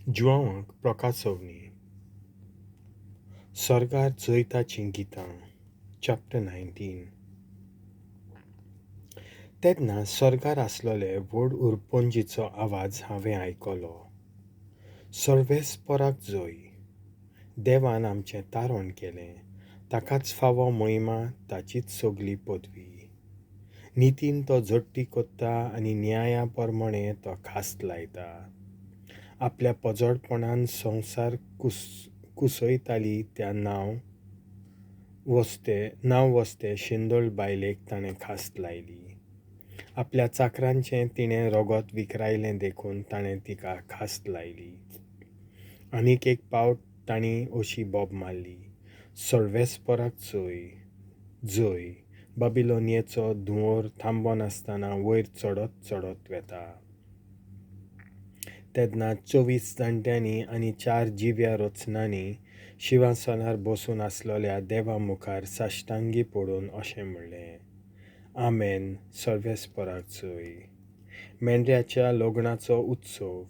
जुआंवाक प्रकाशवणी. सर्गार जैताचीं गितां, चॅप्टर 19. तेन्ना सर्गार आसलोले व्हड उरपंजीचो आवाज हांवें आयकलो, सर्वेस्पराक जय. देवान आमचें तारण केलें, ताकाच फावो महिमा, ताचीच सगली पदवी. नितीन तो झडटी कोत्ता आनी न्याया प्रमाणें तो खास्त लायता. आपल्या पजडपणान संवसार कुसयताली त्या नांव वस्ते शिंदळ बायलेक ताणें खास्त लायली. आपल्या चाकरांचें तिणें रगत विकरायलें देखून ताणें तिका खास्त लायली. आनीक एक पावट तांणी अशी बोब मारली, सर्वेस्पराक जय, जय. बाबिलोनियेचो धुंवर थांबनासतना वयर चडत चडत वेता. तेन्ना 24 जाणट्यांनी आनी 4 जिव्या रचनांनी शिंवासनार बसून आसलेल्या देवा मुखार साश्टांगी पडून अशें म्हणलें, आमेन, सर्वेस्पराक जय. मेंढ्याच्या लग्नाचो उत्सव.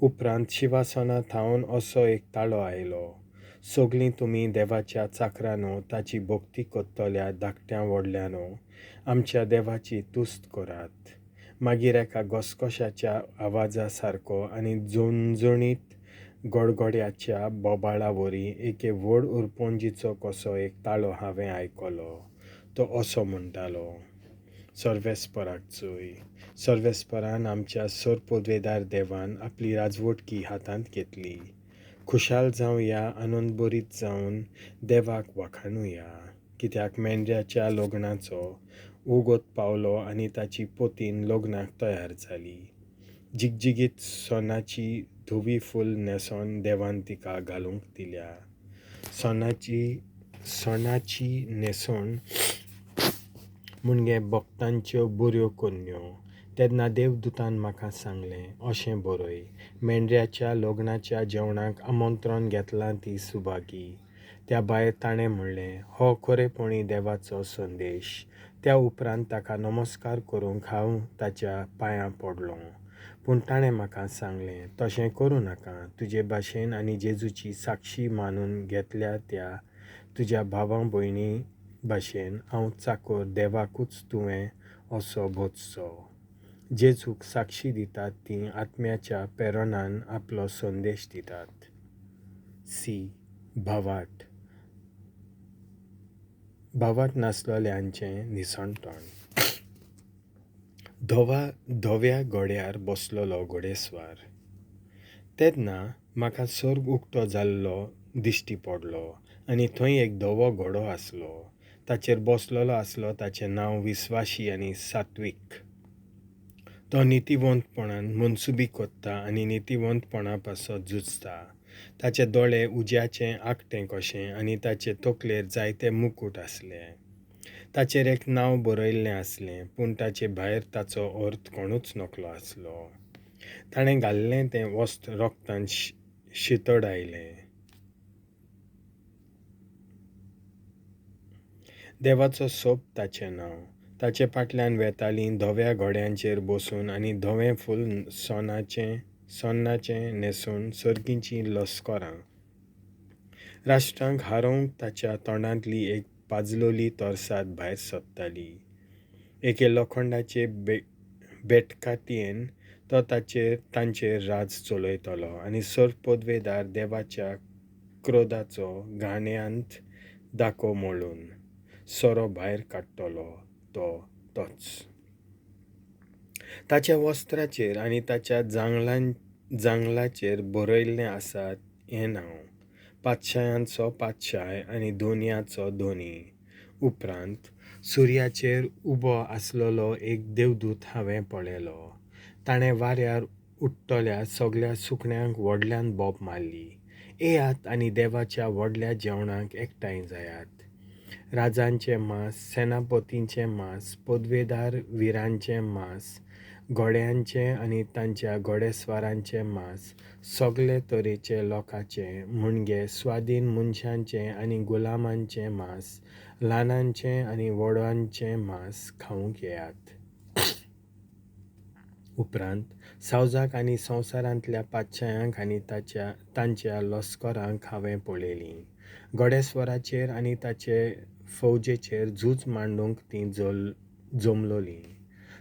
उपरांत शिंवासना थावन असो एक ताळो आयलो, सगलीं तुमी देवाच्या चाकरांनो, ताची भक्ती करतल्या धाकट्या व्हडल्यानो, आमच्या देवाची तुस्त करात. मागीर एका घसघश्याच्या आवाजा सारको आनी झणझणीत गडगड्याच्या बोबाळा वरी एके व्हड उरपंजीचो कसो एक ताळो हांवें आयकलो. तो असो म्हणटालो, सर्वेस्पराक जय. सर्वेस्परान आमच्या सरपदवेदार देवान आपली राजवटकी हातांत घेतली. खुशाल जावया, आनंदभरीत जावन देवाक वाखाणुया, कित्याक मेंढ्याच्या लग्नाचो उगत पावलो आनी ताची पोतीन लग्नाक तयार जाली. जिगजिगीत सोनाची धवी फूल न्हेसोन देवान तिका घालूंक दिल्या. सोनाची न्हेसण म्हणजे भक्तांच्यो बऱ्यो करण्यो. तेन्ना देवदूतान म्हाका सांगलें, अशें बरय, मेंढ्याच्या लग्नाच्या जेवणाक आमंत्रण घेतलां ती सुभागी. त्या भायर ताणें म्हणलें, हो खरेपणी देवाचो संदेश. त्या उपरांत ताका नमस्कार करूंक हांव ताच्या पांयां पडलो. पूण ताणें म्हाका सांगलें, तशें करूं नाका. तुजे भाशेन आनी जेजूची साक्षी मानून घेतल्या त्या तुज्या भावा भयणी भाशेन हांव चाकर देवाकूच तुवें असो भोजचो. जेजूक साक्षी दितात ती आत्म्याच्या प्रेरणान आपलो संदेश दितात. सी. भावाट. भावाट नासलोल्यांचें निसणटण. धव्या घोड्यार बसलोलो घोडेस्वार. तेन्ना म्हाका सर्ग उक्तो जाल्लो दिश्टी पडलो आनी थंय एक धवो घोडो आसलो. ताचेर बसलोलो आसलो ताचें नांव विस्वाशी आनी सात्वीक. तो नितीवंतपणान मनसुबी कोत्ता आनी नितीवंतपणा पासत झुजता. ताचे दोळे उज्याचें आकटें कशें आनी ताचे तकलेर जायते मुकूट आसले. ताचेर एक नांव बरयल्लें आसलें, पूण ताचे भायर ताचो अर्थ कोणूच नकलो आसलो. ताणें घाल्लें तें वस्त्र रगतान शितळायलें. देवाचो सोब ताचें नांव. ताचे फाटल्यान वेतालीं धव्या घोड्यांचेर बसून आनी धवें फूल सोन्नाचें न्हेसून सर्गीचीं लश्करां. राष्ट्रांक हारोवंक ताच्या तोंडांतली एक पाजलोली तरसाद भायर सरताली. एके लोखंडाचे बेटकातयेन तो तांचेर राज चलयतलो आनी सरपदवेदार देवाच्या क्रोधाचो घाण्यांत दाको मोडून सोरो भायर काडटलो तो तोच. ताच्या वस्त्राचेर आनी ताच्या जांगलाचेर बरयल्लें आसा हें नांव, पातशायांचो पातशाय आनी धोनयाचो धोनी. उपरांत सुर्याचेर उबो आसलेलो एक देवदूत हांवें पळयलो. ताणें वाऱ्यार उडटल्या सगल्या सुकण्यांक व्हडल्यान बोब मारली, येयात आनी देवाच्या व्हडल्या जेवणाक एकठांय जायात. राजांचें मांस, सेनापतींचें मांस, पदवेदार विरांचें मांस, घोड्यांचें आनी तांच्या घोडेस्वारांचें मांस, सगले तरेचे लोकांचें म्हणजे स्वादीन मनशांचें आनी गुलामांचें मांस, ल्हानांचें आनी व्हडांचें मांस खावंक येयात. उपरांत सावजाक आनी संवसारांतल्या पातशायांक आनी ताच्या तांच्या लस्करांक हांवें पळयलीं. घोडेस्वराचेर आनी ताचे फौजेचेर झूज मांडूंक तीं जल जमलोलीं.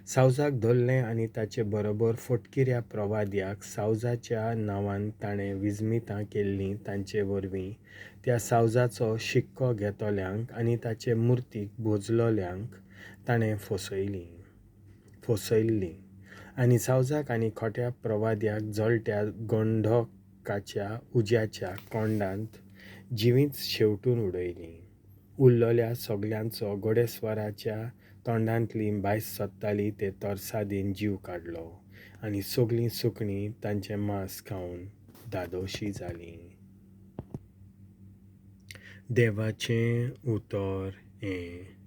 सावजाक धरलें आनी ताचे बरोबर फटकिऱ्या प्रवाद्याक सावजाच्या नांवान ताणें विजमितां केल्लीं तांचे वरवीं त्या सावजाचो शिक्को घेतल्यांक आनी ताचे मुर्तीक भोजलोल्यांक ताणें फसयलीं फसयल्लीं. आनी सावजाक आनी खोट्या प्रवाद्याक जळट्या गंढकाच्या उज्याच्या कोंडांत जिवींच शेवटून उडयलीं. उरलेल्या सगल्यांचो घोडेस्वराच्या तोंडांतली भायस सोदताली ते तरसादीन जीव काडलो आनी सगलीं सुकणीं तांचें मांस खावन धादोशी जालीं. देवाचें उतर हें.